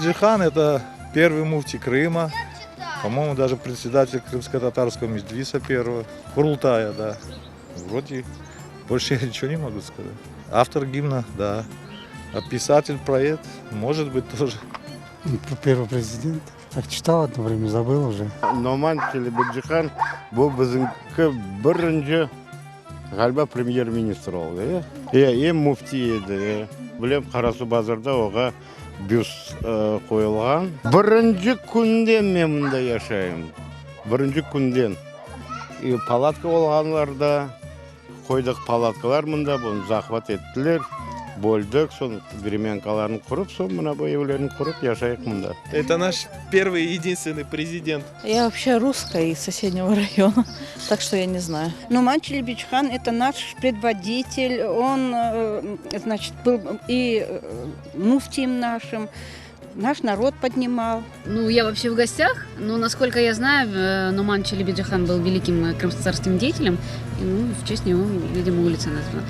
Челебиджихан это первый муфти Крыма, по-моему, даже председатель Крымско-Татарского меджлиса первого, Курултая, да. Вроде больше я ничего не могу сказать. Автор гимна, да. А писатель, поэт, может быть, тоже. Первый президент. Так читал одно время, забыл уже. Noman Çelebicihan bu bizimki birinci, ğaliba, premyer-ministr oldı, e? E, em müfti edi, e. Bilem, Qarasuvbazarda oğa büst qoyulğan. Birinci künden men mında yaşayım, birinci künden. Palatka olğanlarda qoydıq palatkalar mında, bunı zahvat ettiler, böldik, soñ vremenkalarnı qurıp, soñ mına bu evlerni qurıp yaşayıq mında. Это наш первый и единственный президент. Я вообще русская из соседнего района, так что я не знаю. Нуман Челебиджихан – это наш предводитель, он, значит, был и муфтием нашим, наш народ поднимал. Ну, я вообще в гостях, но, насколько я знаю, Нуман Челебиджихан был великим крымско-татарским деятелем, и, ну, в честь него, видимо, улица названа.